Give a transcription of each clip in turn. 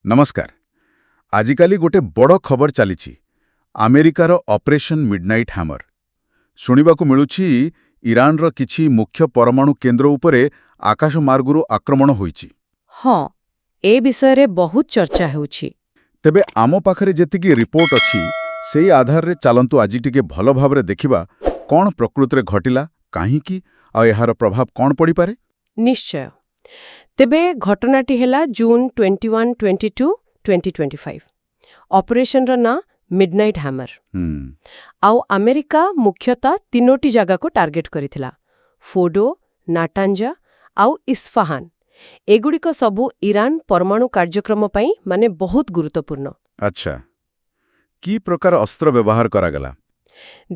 ନମସ୍କାର। ଆଜିକାଲି ଗୋଟେ ବଡ଼ ଖବର ଚାଲିଛି, ଆମେରିକାର ଅପରେସନ ମିଡନାଇଟ୍ ହ୍ୟାମର। ଶୁଣିବାକୁ ମିଳୁଛି, ଇରାନର କିଛି ମୁଖ୍ୟ ପରମାଣୁ କେନ୍ଦ୍ର ଉପରେ ଆକାଶ ମାର୍ଗରୁ ଆକ୍ରମଣ ହୋଇଛି। ହଁ, ଏ ବିଷୟରେ ବହୁତ ଚର୍ଚ୍ଚା ହେଉଛି। ତେବେ ଆମ ପାଖରେ ଯେତିକି ରିପୋର୍ଟ ଅଛି, ସେଇ ଆଧାରରେ ଚାଲନ୍ତୁ ଆଜି ଟିକେ ଭଲ ଭାବରେ ଦେଖିବା କ'ଣ ପ୍ରକୃତରେ ଘଟିଲା, କାହିଁକି ଆଉ ଏହାର ପ୍ରଭାବ କ'ଣ ପଡ଼ିପାରେ। ନିଶ୍ଚୟ। ତେବେ ଘଟଣାଟି ହେଲା ଜୁନ୍ 21, 22, 2025। ଅପରେସନର ନାଁ ମିଡନାଇଟ୍ ହ୍ୟାମର। ଆଉ ଆମେରିକା ମୁଖ୍ୟତଃ ତିନୋଟି ଜାଗାକୁ ଟାର୍ଗେଟ କରିଥିଲା, ଫୋଡୋ, ନାଟାଞ୍ଜା ଆଉ ଇସ୍ଫାହାନ। ଏଗୁଡ଼ିକ ସବୁ ଇରାନ ପରମାଣୁ କାର୍ଯ୍ୟକ୍ରମ ପାଇଁ ମାନେ ବହୁତ ଗୁରୁତ୍ୱପୂର୍ଣ୍ଣ। ଆଚ୍ଛା, କି ପ୍ରକାର ଅସ୍ତ୍ର ବ୍ୟବହାର କରାଗଲା?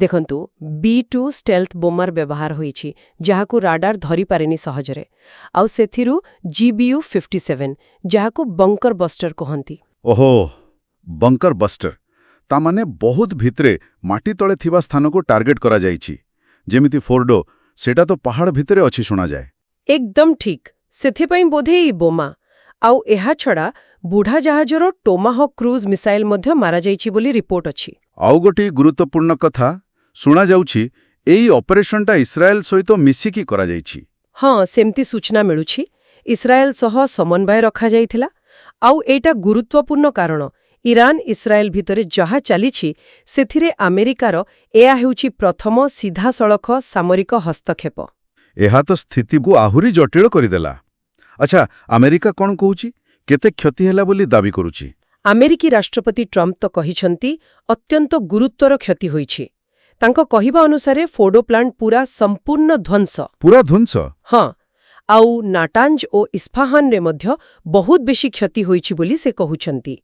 ଦେଖନ୍ତୁ, ବି-2 ଷ୍ଟେଲ୍ଥ ବୋମର ବ୍ୟବହାର ହୋଇଛି, ଯାହାକୁ ରାଡାର ଧରିପାରେନି ସହଜରେ। ଆଉ ସେଥିରୁ ଜିବିୟୁ-57, ଯାହାକୁ ବଙ୍କର ବଷ୍ଟର କହନ୍ତି। ଓହୋ, ବଙ୍କର ବଷ୍ଟର! ତା ମାନେ ବହୁତ ଭିତରେ, ମାଟି ତଳେ ଥିବା ସ୍ଥାନକୁ ଟାର୍ଗେଟ କରାଯାଇଛି। ଯେମିତି ଫୋର୍ଡୋ, ସେଟା ତ ପାହାଡ଼ ଭିତରେ ଅଛି ଶୁଣାଯାଏ। ଏକଦମ ଠିକ୍। ସେଥିପାଇଁ ବୋଧେ ଏଇ ବୋମା। ଆଉ ଏହା ଛଡ଼ା ବୁଢ଼ା ଜାହାଜର ଟୋମାହକ୍ କ୍ରୁଜ୍ ମିସାଇଲ ମଧ୍ୟ ମାରାଯାଇଛି ବୋଲି ରିପୋର୍ଟ ଅଛି। ଆଉ ଗୋଟିଏ ଗୁରୁତ୍ୱପୂର୍ଣ୍ଣ କଥା ଶୁଣାଯାଉଛି, ଏଇ ଅପରେସନଟା ଇସ୍ରାଏଲ ସହିତ ମିଶିକି କରାଯାଇଛି। ହଁ, ସେମିତି ସୂଚନା ମିଳୁଛି। ଇସ୍ରାଏଲ ସହ ସମନ୍ୱୟ ରଖାଯାଇଥିଲା। ଆଉ ଏଇଟା ଗୁରୁତ୍ୱପୂର୍ଣ୍ଣ, କାରଣ ଇରାନ ଇସ୍ରାଏଲ ଭିତରେ ଯାହା ଚାଲିଛି, ସେଥିରେ ଆମେରିକାର ଏହା ହେଉଛି ପ୍ରଥମ ସିଧାସଳଖ ସାମରିକ ହସ୍ତକ୍ଷେପ। ଏହା ତ ସ୍ଥିତିକୁ ଆହୁରି ଜଟିଳ କରିଦେଲା। ଆଚ୍ଛା, ଆମେରିକା କ'ଣ କହୁଛି? କେତେ କ୍ଷତି ହେଲା ବୋଲି ଦାବି କରୁଛି? ଆମେରିକୀ ରାଷ୍ଟ୍ରପତି ଟ୍ରମ୍ପ ତ କହିଛନ୍ତି, ଅତ୍ୟନ୍ତ ଗୁରୁତର କ୍ଷତି ହୋଇଛି। ତାଙ୍କ କହିବା ଅନୁସାରେ ଫୋଡୋ ପ୍ଲାଣ୍ଟ ପୁରା ସମ୍ପୂର୍ଣ୍ଣ ଧ୍ୱଂସ। ପୁରା ଧ୍ୱଂସ? ହଁ, ଆଉ ନାଟାଞ୍ଜ ଓ ଇସ୍ଫାହାନରେ ମଧ୍ୟ ବହୁତ ବେଶୀ କ୍ଷତି ହୋଇଛି ବୋଲି ସେ କହୁଛନ୍ତି।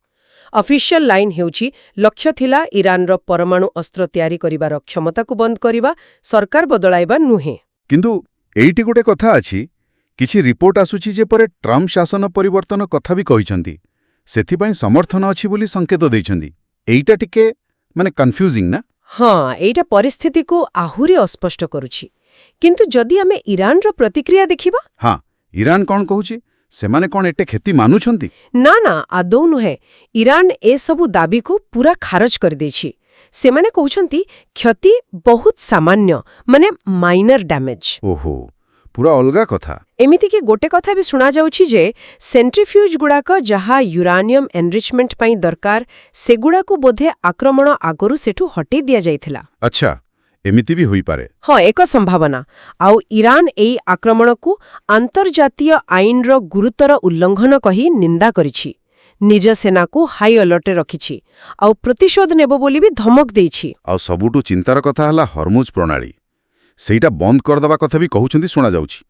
ଅଫିସିଆଲ ଲାଇନ୍ ହେଉଛି, ଲକ୍ଷ୍ୟ ଥିଲା ଇରାନର ପରମାଣୁ ଅସ୍ତ୍ର ତିଆରି କରିବାର କ୍ଷମତାକୁ ବନ୍ଦ କରିବା, ସରକାର ବଦଳାଇବା ନୁହେଁ। କିନ୍ତୁ ଏଇଠି ଗୋଟେ କଥା ଅଛି। କିଛି ରିପୋର୍ଟ ଆସୁଛି ଯେ ପରେ ଟ୍ରମ୍ପ ଶାସନ ପରିବର୍ତ୍ତନ କଥା ବି କହିଛନ୍ତି, ସେଥିପାଇଁ ସମର୍ଥନ ଅଛି ବୋଲି ସଂକେତ ଦେଇଛନ୍ତି। ଏଇଟା ଟିକେ ମାନେ କନଫ୍ୟୁଜିଂ ନା? ହଁ, ଏଇଟା ପରିସ୍ଥିତିକୁ ଆହୁରି ଅସ୍ପଷ୍ଟ କରୁଛି। କିନ୍ତୁ ଯଦି ଆମେ ଇରାନର ପ୍ରତିକ୍ରିୟା ଦେଖିବା? ହଁ, ଇରାନ କ'ଣ କହୁଛି? ସେମାନେ କ'ଣ ଏତେ କ୍ଷତି ମାନୁଛନ୍ତି? ନା ନା, ଆଦୌ ନୁହେଁ। ଇରାନ ଏସବୁ ଦାବିକୁ ପୁରା ଖାରଜ କରିଦେଇଛି। ସେମାନେ କହୁଛନ୍ତି, କ୍ଷତି ବହୁତ ସାମାନ୍ୟ, ମାନେ ମାଇନର ଡ୍ୟାମେଜ୍। ଓହୋ, ପୁରା ଅଲଗା କଥା। ଏମିତିକି ଗୋଟେ କଥା ବି ଶୁଣାଯାଉଛି ଯେ ସେଣ୍ଟ୍ରିଫ୍ୟୁଜ୍ ଗୁଡ଼ାକ, ଯାହା ୟୁରାନିୟମ ଏନରିଚମେଣ୍ଟ ପାଇଁ ଦରକାର, ସେଗୁଡ଼ାକୁ ବୋଧେ ଆକ୍ରମଣ ଆଗରୁ ସେଠୁ ହଟେଇ ଦିଆଯାଇଥିଲା। ଆଚ୍ଛା, ଏମିତି ବି ହୋଇପାରେ। ହଁ, ଏକ ସମ୍ଭାବନା। ଆଉ ଇରାନ ଏଇ ଆକ୍ରମଣକୁ ଆନ୍ତର୍ଜାତୀୟ ଆଇନର ଗୁରୁତର ଉଲ୍ଲଂଘନ କହି ନିନ୍ଦା କରିଛି। ନିଜ ସେନାକୁ ହାଇ ଆଲର୍ଟରେ ରଖିଛି ଆଉ ପ୍ରତିଶୋଧ ନେବ ବୋଲି ବି ଧମକ ଦେଇଛି। ଆଉ ସବୁଠୁ ଚିନ୍ତାର କଥା ହେଲା ହରମୁଜ ପ୍ରଣାଳୀ। ସେଇଟା ବନ୍ଦ କରିଦେବା କଥା ବି କହୁଛନ୍ତି ଶୁଣାଯାଉଛି।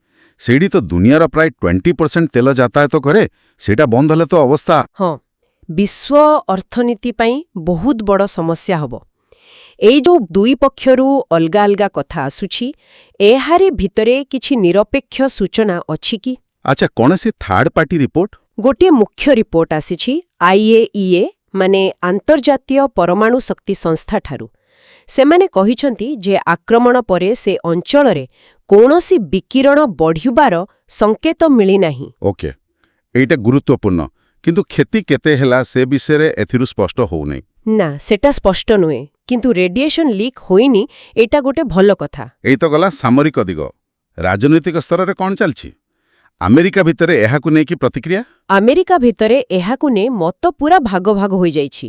ସେଇଠି ତ ଦୁନିଆର ପ୍ରାୟ 20% ତେଲ ଯାତାୟାତ କରେ। ସେଇଟା ବନ୍ଦ ହେଲେ ତ ଅବସ୍ଥା ହଁ, ବିଶ୍ୱ ଅର୍ଥନୀତି ପାଇଁ ବହୁତ ବଡ଼ ସମସ୍ୟା ହେବ। ଏଇ ଯୋଉ ଦୁଇ ପକ୍ଷରୁ ଅଲଗା ଅଲଗା କଥା ଆସୁଛି, ଏହାରି ଭିତରେ କିଛି ନିରପେକ୍ଷ ସୂଚନା ଅଛି କି? ଆଚ୍ଛା, କୌଣସି ଥାର୍ଡ ପାର୍ଟି ରିପୋର୍ଟ? ଗୋଟିଏ ମୁଖ୍ୟ ରିପୋର୍ଟ ଆସିଛି ଆଇଏଇଏ, ମାନେ ଆନ୍ତର୍ଜାତୀୟ ପରମାଣୁ ଶକ୍ତି ସଂସ୍ଥାଠାରୁ। ସେମାନେ କହିଛନ୍ତି ଯେ ଆକ୍ରମଣ ପରେ ସେ ଅଞ୍ଚଳରେ କୌଣସି ବିକିରଣ ବଢ଼ିବାର ସଂକେତ ମିଳିନାହିଁ। ଓକେ, ଏଇଟା ଗୁରୁତ୍ୱପୂର୍ଣ୍ଣ। କିନ୍ତୁ କ୍ଷତି କେତେ ହେଲା, ସେ ବିଷୟରେ ଏଥିରୁ ସ୍ପଷ୍ଟ ହଉନାହିଁ। ନା, ସେଟା ସ୍ପଷ୍ଟ ନୁହେଁ। କିନ୍ତୁ ରେଡିଏସନ ଲିକ୍ ହୋଇନି, ଏଇଟା ଗୋଟେ ଭଲ କଥା। ଏଇ ତ ଗଲା ସାମରିକ ଦିଗ। ରାଜନୈତିକ ସ୍ତରରେ କ'ଣ ଚାଲିଛି? ଆମେରିକା ଭିତରେ ଏହାକୁ ନେଇକି ପ୍ରତିକ୍ରିୟା? ଆମେରିକା ଭିତରେ ଏହାକୁ ନେଇ ମତ ପୁରା ଭାଗ ଭାଗ ହୋଇଯାଇଛି।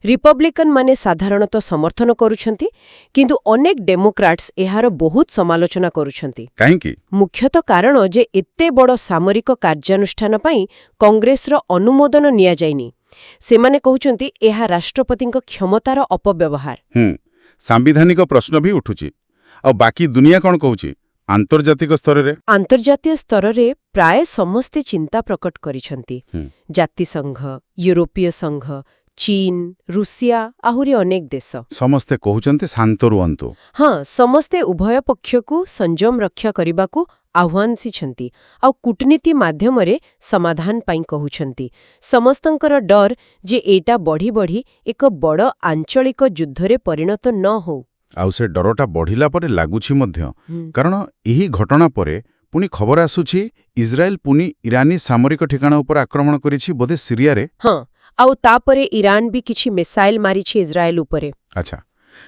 ରିପବ୍ଲିକାନ ମାନେ ସାଧାରଣତଃ ସମର୍ଥନ କରୁଛନ୍ତି, କିନ୍ତୁ ଅନେକ ଡେମୋକ୍ରାଟ୍ସ ଏହାର ବହୁତ ସମାଲୋଚନା କରୁଛନ୍ତି। କାହିଁକି? ମୁଖ୍ୟତଃ କାରଣ ଯେ ଏତେ ବଡ଼ ସାମରିକ କାର୍ଯ୍ୟାନୁଷ୍ଠାନ ପାଇଁ କଂଗ୍ରେସର ଅନୁମୋଦନ ନିଆଯାଇନି। ସେମାନେ କହୁଛନ୍ତି, ଏହା ରାଷ୍ଟ୍ରପତିଙ୍କ କ୍ଷମତାର ଅପବ୍ୟବହାର। ସାମ୍ବିଧାନିକ ପ୍ରଶ୍ନ ବି ଉଠୁଛି। ଆଉ ବାକି ଦୁନିଆ କ'ଣ କହୁଛି ଆନ୍ତର୍ଜାତିକ ସ୍ତରରେ? ଆନ୍ତର୍ଜାତୀୟ ସ୍ତରରେ ପ୍ରାୟ ସମସ୍ତେ ଚିନ୍ତା ପ୍ରକଟ କରିଛନ୍ତି। ଜାତିସଂଘ, ୟୁରୋପୀୟ ସଂଘ, ଚୀନ, ରୁଷିଆ, ଆହୁରି ଅନେକ ଦେଶ। ସମସ୍ତେ କହୁଛନ୍ତି ଶାନ୍ତ ରୁହନ୍ତୁ। ହଁ, ସମସ୍ତେ ଉଭୟ ପକ୍ଷକୁ ସଂଯମ ରକ୍ଷା କରିବାକୁ ଆହ୍ୱାନ ଦେଇଛନ୍ତି ଆଉ କୂଟନୀତି ମାଧ୍ୟମରେ ସମାଧାନ ପାଇଁ କହୁଛନ୍ତି। ସମସ୍ତଙ୍କର ଡର ଯେ ଏଇଟା ବଢ଼ି ବଢ଼ି ଏକ ବଡ଼ ଆଞ୍ଚଳିକ ଯୁଦ୍ଧରେ ପରିଣତ ନ ହଉ। ଆଉ ସେ ଡରଟା ବଢ଼ିଲା ପରି ଲାଗୁଛି ମଧ୍ୟ, କାରଣ ଏହି ଘଟଣା ପରେ ପୁଣି ଖବର ଆସୁଛି ଇସ୍ରାଏଲ ପୁଣି ଇରାନୀ ସାମରିକ ଠିକଣା ଉପରେ ଆକ୍ରମଣ କରିଛି ବୋଧେ ସିରିଆରେ। ହଁ, ଆଉ ତାପରେ ଇରାନ ବି କିଛି ମିସାଇଲ ମାରିଛି ଇସ୍ରାଏଲ ଉପରେ। ଆଚ୍ଛା,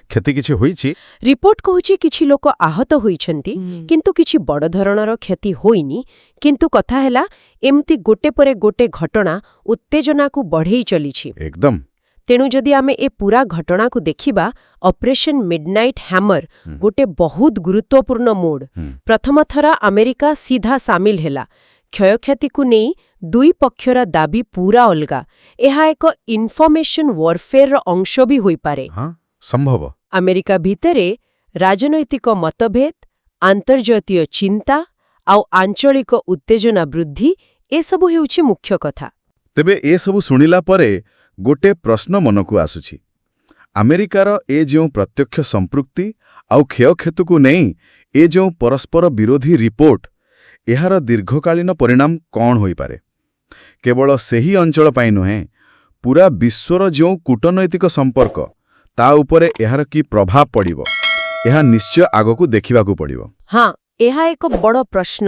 କ୍ଷତି କିଛି ହୋଇଛି? ରିପୋର୍ଟ କହୁଛି କିଛି ଲୋକ ଆହତ ହୋଇଛନ୍ତି, କିନ୍ତୁ କିଛି ବଡ଼ ଧରଣର କ୍ଷତି ହୋଇନି। କିନ୍ତୁ କଥା ହେଲା, ଏମିତି ଗୋଟେ ପରେ ଗୋଟେ ଘଟଣା ଉତ୍ତେଜନାକୁ ବଢ଼େଇ ଚଲିଛି। ଏକଦମ। ତେଣୁ ଯଦି ଆମେ ଏ ପୁରା ଘଟଣାକୁ ଦେଖିବା, ଅପରେସନ ମିଡନାଇଟ୍ ହ୍ୟାମର ଗୋଟେ ବହୁତ ଗୁରୁତ୍ୱପୂର୍ଣ୍ଣ ମୋଡ଼। ପ୍ରଥମ ଥର ଆମେରିକା ସିଧା ସାମିଲ ହେଲା। କ୍ଷୟକ୍ଷତିକୁ ନେଇ ଦୁଇ ପକ୍ଷର ଦାବି ପୁରା ଅଲଗା। ଏହା ଏକ ଇନଫର୍ମେସନ ୱାରଫେୟାରର ଅଂଶ ବି ହୋଇପାରେ। ହଁ, ସମ୍ଭବ। ଆମେରିକା ଭିତରେ ରାଜନୈତିକ ମତଭେଦ, ଆନ୍ତର୍ଜାତୀୟ ଚିନ୍ତା ଆଉ ଆଞ୍ଚଳିକ ଉତ୍ତେଜନା ବୃଦ୍ଧି, ଏସବୁ ହେଉଛି ମୁଖ୍ୟ କଥା। ତେବେ ଏସବୁ ଶୁଣିଲା ପରେ ଗୋଟେ ପ୍ରଶ୍ନ ମନକୁ ଆସୁଛି। ଆମେରିକାର ଏ ଯେଉଁ ପ୍ରତ୍ୟକ୍ଷ ସମ୍ପୃକ୍ତି ଆଉ କ୍ଷୟକ୍ଷତିକୁ ନେଇ ଏ ଯେଉଁ ପରସ୍ପର ବିରୋଧୀ ରିପୋର୍ଟ, ଏହାର ଦୀର୍ଘକାଳୀନ ପରିଣାମ କ'ଣ ହୋଇପାରେ? କେବଳ ସେହି ଅଞ୍ଚଳ ପାଇଁ ନୁହେଁ, ପୁରା ବିଶ୍ୱର ଯେଉଁ କୂଟନୈତିକ ସମ୍ପର୍କ, ତା ଉପରେ ଏହାର କି ପ୍ରଭାବ ପଡ଼ିବ, ଏହା ନିଶ୍ଚୟ ଆଗକୁ ଦେଖିବାକୁ ପଡ଼ିବ। ହଁ, ଏହା ଏକ ବଡ଼ ପ୍ରଶ୍ନ।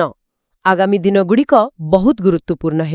ଆଗାମୀ ଦିନଗୁଡ଼ିକ ବହୁତ ଗୁରୁତ୍ୱପୂର୍ଣ୍ଣ ହେବ।